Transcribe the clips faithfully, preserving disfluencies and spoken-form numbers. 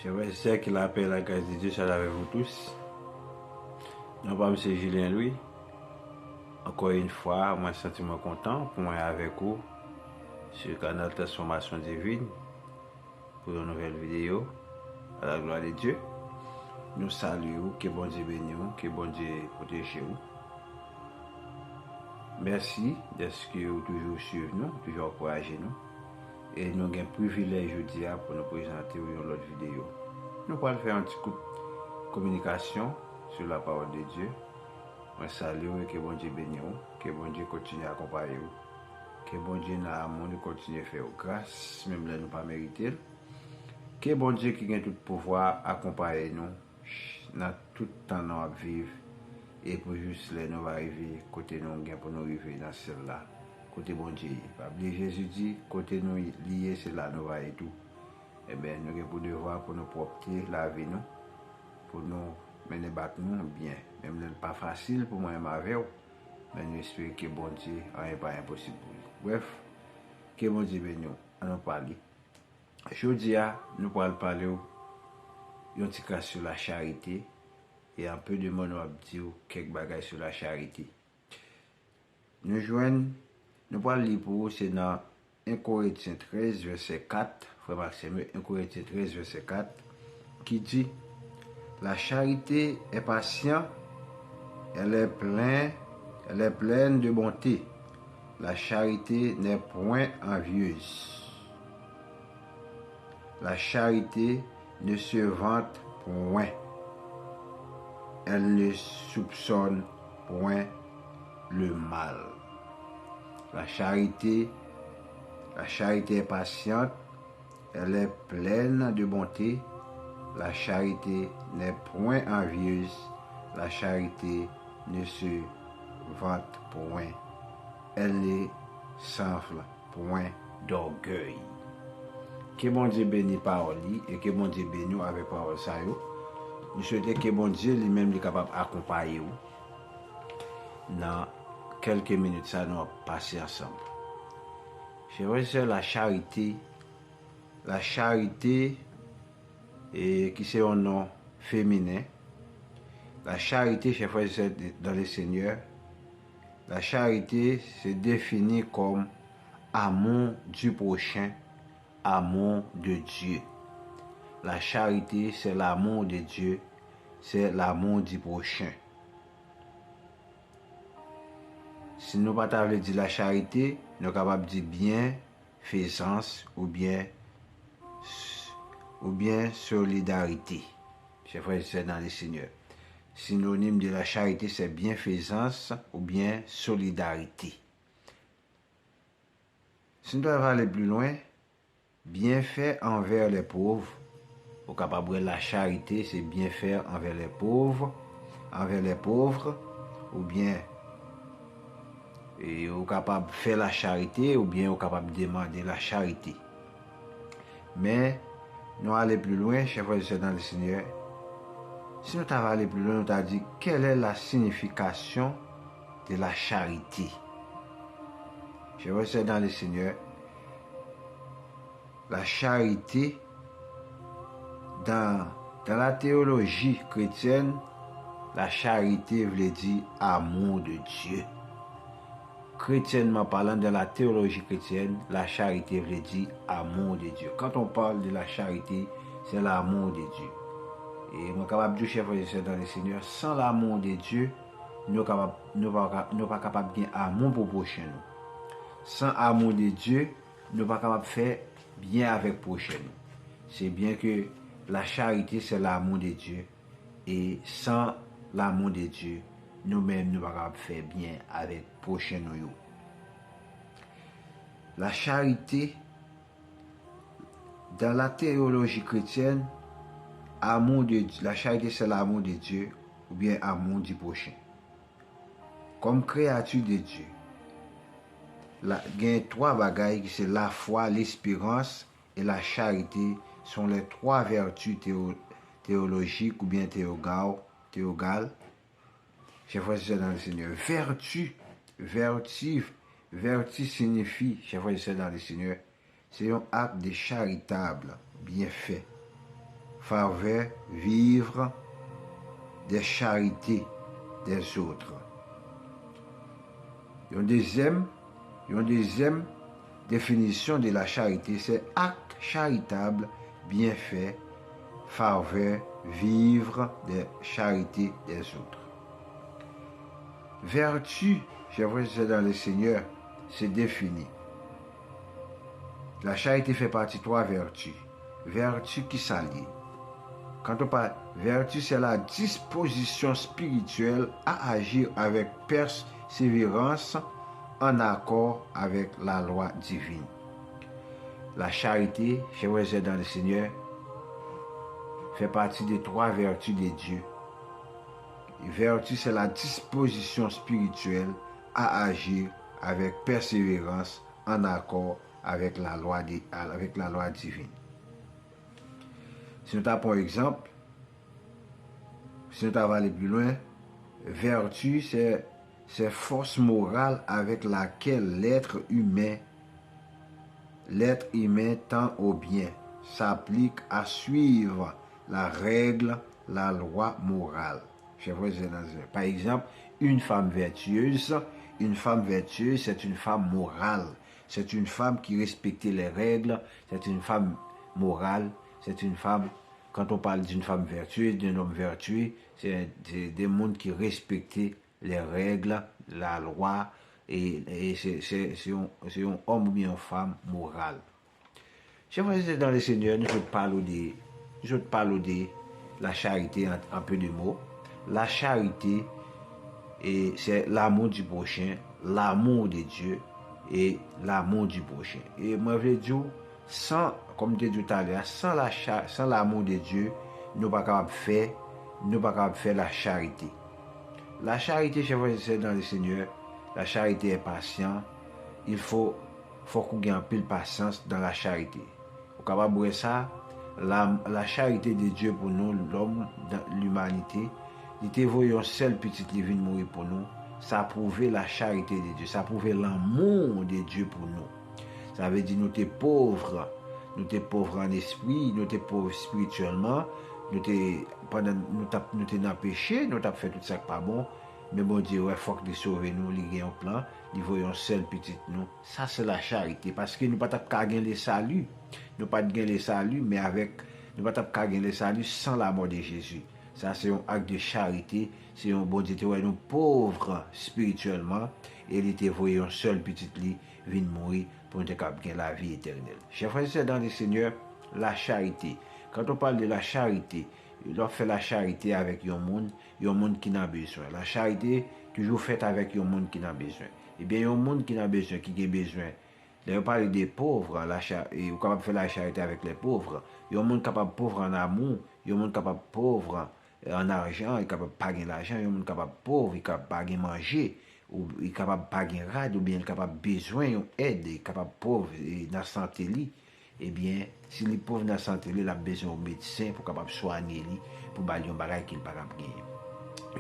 Chers frères et sœurs, que la paix et la grâce de Dieu soit avec vous tous. Non pa m se Julien Louis. Encore une fois, mwen santi mwen kontan pou mwen avèk ou sur kanal Transformation Divine pour une nouvelle vidéo. À la gloire de Dieu. Nou salye ou, ke Bondye beni ou, ke Bondye pwoteje ou. Mèsi dèske ou toujou swiv nou, toujou ankouraje nou. E nou gen privilèj jodi a pou nou prezante w yon lòt videyo. Nou pral fè yon ti kout kominikasyon sou la parole de Dieu. Mwen salye w e ke Bondye beni w, ke Bondye kontinye akonpaye w. Ke Bondye nan amou li kontinye fè w gras, menm lè nou pa merite l. Ke Bondye ki gen tout pouvwa akonpaye nou nan tout tan nou ap viv, e pou jis lè nou va rive kote nou gen pou nou rive nan syèl la, kote Bondye ye. Pa bliye Jezi di, kote nou li ye, se la nou va ye tou. Ebyen, nou gen pou devwa pou nou pwòpte lavi nou, pou nou mennen bak nou byen. Menm lè l pa fasil pou mwen menm avè w, men nou espere ke Bondye, anyen pa enposib pou li. Brèf, ke Bondye beni w. Ann nou pale. Jodi a, nou pral pale w yon ti kras sou la charite, e an pe de mo nou ap di w kèk bagay sou la charite. Nou jwenn, nou pral li pou ou, se nan en Korentyen trèz, vèsè kat, frè m ak sè m yo, en Korentyen trèz, vèsè kat, ki di, La charité est patiente, elle est pleine, elle est pleine de bonté. La charité n'est point envieuse. La charité ne se vante point. Elle ne soupçonne point le mal. La charité, la charité est patiente, elle est pleine de bonté. La charité n'est point envieuse. La charité ne se vante point. Elle ne s'enfle point d'orgueil. Ke Bondye beni pawòl li e ke Bondye beni w avèk pawòl sa yo. Nou swete ke Bondye li menm li kapab akonpaye w nan kèlke minit sa nou ap pase ansanm. Chè frè e sè, la charité, la charité, e ki se yon non feminen. La charité, chè frè e sè dans le Seigneur, la charité se defini kòm amour du prochain, amour de Dieu. La charité, c'est l'amour de Dieu, c'est l'amour du prochain. Si nou pa ta vle di la charité, nou kapab di byenfezans oubyen, oubyen solidarité. Chè frè e sè dans le Seigneur. Sinonim de la charité, c'est bienfaisance ou bien solidarité. Si nou ta vle ale pli lwen, bienfaits envers les pauvres, ou kapab wè la charité se bienfaits envers les pauvres, envers les pauvres, oubyen e ou kapab fè la charité, oubyen ou kapab demande la charité. Men, nou ale pli lwen, chè frè e sè dans le Seigneur. Si nou ta vle ale pli lwen, nou ta di, quelle est la signification de la charité? Chè frè e sè dans le Seigneur, la charité, dans, dans la théologie chrétienne, la charité vle di amour de Dieu. Chrétiennement parlant, dans la théologie chrétienne, la charité vle di amour de Dieu. Quand on parle de la charité, c'est l'amour de Dieu. E mwen kapab di w, chè frè e sè dans le Seigneur, sans l'amour de Dieu, nou kapab, nou pa ka, nou pa kapab gen amou pou pwochen nou. Sans amour de Dieu, nou pa kapab fè byen avèk pwochen nou. Se byen ke la charité, c'est l'amour de Dieu. E sans l'amour de Dieu, nou menm, nou pa kapab fè byen avèk pwochen nou yo. La charité, dans la théologie chrétienne, amour de Dieu, la charité, c'est l'amour de Dieu, oubyen amour du prochain. Comme créature de Dieu, la, gen twa bagay ki se la foi, l'espérance et la charité sont les trois vertus théo-, théologiques oubyen théogal, théogal. Chè frè e sè dans le Seigneur, vertu, vertu, vertu siyifi, chè frè e sè dans le Seigneur, se yon ak de charitab byenfè. faveur, vivre des charités des autres. Yon dezyèm, yon dezyèm définition de la charité, c'est acte charitable, bienfait, faveur, vivre des charités des autres. Vertu, chers frères et sœurs dans le Seigneur, se définit. La charité fait partie trois vertus. Vertu ki sa l ye? Quand on parle vertu, c'est la disposition spirituelle à agir avec persévérance en accord avec la loi divine. La charité, chers frères et sœurs dans le Seigneur, fait partie des trois vertus de Dieu. Vertu, c'est la disposition spirituelle à agir avec persévérance en accord avec la loi de, avec la loi divine. Si nou ta pran yon egzanp, si nou ta va ale pli lwen, vertu, c'est, c'est force morale avec laquelle l'être humain, l'être humain tend au bien, s'applique à suivre la règle, la loi morale. Chers frères et sœurs dans le Seigneur. Par exemple, une femme vertueuse, une femme vertueuse, c'est une femme morale. C'est une femme qui respecte les règles, c'est une femme morale, c'est une femme, quand on parle d'une femme vertueuse, d'un homme vertueux, c'est, c'est des moun ki respekte les règles, la loi, e, e se, se, se yon, se yon òm oubyen yon fanm moral. Chers frères et sœurs dans le Seigneur, nou sot pale w de, nou sot pale w de la charité en, en peu de mots. La charité, et c'est l'amour du prochain, l'amour de Dieu et l'amour du prochain. E mwen vle di w, san, kòm m te di w talè a, sans la cha-, sans l'amour de Dieu, nou pa kapab fè, nou pa kapab fè la charité. La charité, chers frères et sœurs dans le Seigneur, la charité est patient. Il faut, fòk ou gen anpil pasyans dans la charité. Ou kapab wè sa, la, la charité de Dieu pour nous, l'homme, dans l'humanité, li te voye yon sèl pitit li vin mouri pou nou, sa pwouve la charité de Dieu, sa pwouve l'amour de Dieu pour nous. Sa vle di nou te pòv, nou te pòv an espri, nou te pòv espirityèlman, nou te, pandan nou t ap, nou te nan peche, nou t ap fè tout sa k pa bon, men Bondye wè fòk li sove nou, li gen yon plan, li voye yon sèl pitit nou. Sa se la charité, paske nou pa t ap ka gen le salut. Nou pa t gen le salut, men avèk, nou pa t ap ka gen le salut sans la mort de Jésus. Sa se yon acte de charité, se yon Bondye te wè nou pòv espirityèlman, e li te voye yon sèl pitit li vin mouri pou nou te kab gen lavi etènèl. Chers frères et sœurs dans le Seigneur, la charité. Quand on parle de la charité, lè w ap fè la charité avèk yon moun, yon moun ki nan bezwen. La charité toujou fèt avèk yon moun ki nan bezwen. Ebyen, yon moun ki nan bezwen, ki gen bezwen, lè yo pale de pòv, la cha-, e ou kapab fè la charité avec les pauvres. Yon moun kapab pòv an amou, yon moun kapab pòv an ajan, li kapab pa gen lajan, yon moun kapab pòv, li kapab pa gen manje, ou li kapab pa gen rad, oubyen li kapab bezwen yon èd, li kapab pòv, e, nan sante li. Ebyen, si li pòv nan sante li, l ap bezwen yon medsen pou kapab swanye li, pou ba l yon bagay ke l pa kab genyen.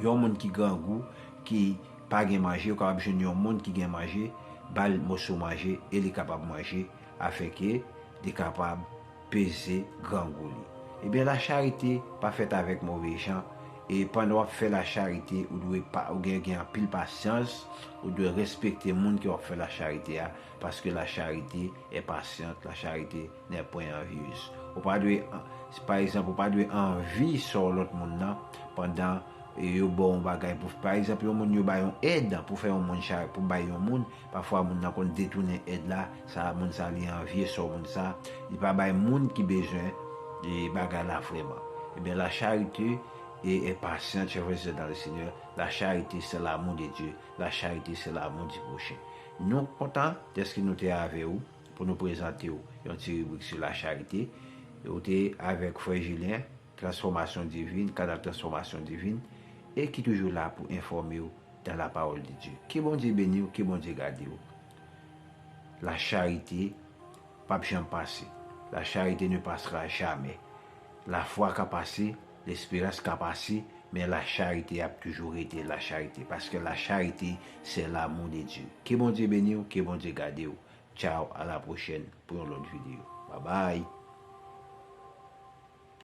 Yon moun ki grangou, ki pa gen manje, ou kapab jwenn yon moun ki gen manje, ba l moso manje, e li kapab manje, afenke li kapab peze grangou li. Ebyen, la charité pa fèt avèk move jan, e pandan w ap fè la charité, ou dwe pa, ou gen, gen anpil pasyans, ou dwe respekte moun ke w ap fè la charité a, paske la charité est patiente, la charité n'est point envieuse. Ou pa dwe, pa egzanp, ou pa dwe anvi sò lòt moun nan pandan, e, yo ba w yon bagay pou, pa egzanp, yon moun yo ba yon èd pou fè yon moun cha-, pou bay yon moun, pafwa moun nan konn detounen èd la, sa moun sa li anvye sò moun sa, li pa bay moun ki bezwen, e, bagay la vrèman. Ebyen, la charité est, est patiente, chers frères et sœurs dans le Seigneur. La charité, c'est l'amour de Dieu. La charité, c'est l'amour du prochain. Nou kontan dèske nou te avè w pou nou prezante w yon ti ribrik sou la charité. Ou te avèk frè Julien, Transformation Divine, kanal Transformation Divine, e ki toujou la pou enfòme w dans la parole de Dieu. Ke Bondye beni w, ke Bondye gade w. La charité p ap janm pase. La charité ne passera jamais. Lafwa ka pase, lesperans ka pase, men la charité ap toujou rete la charité. Paske la charité, c'est l'amour de Dieu. Ke Bondye beni w, ke Bondye gade w. Tchaw, a la pwochèn pou yon lòt videyo. Babay!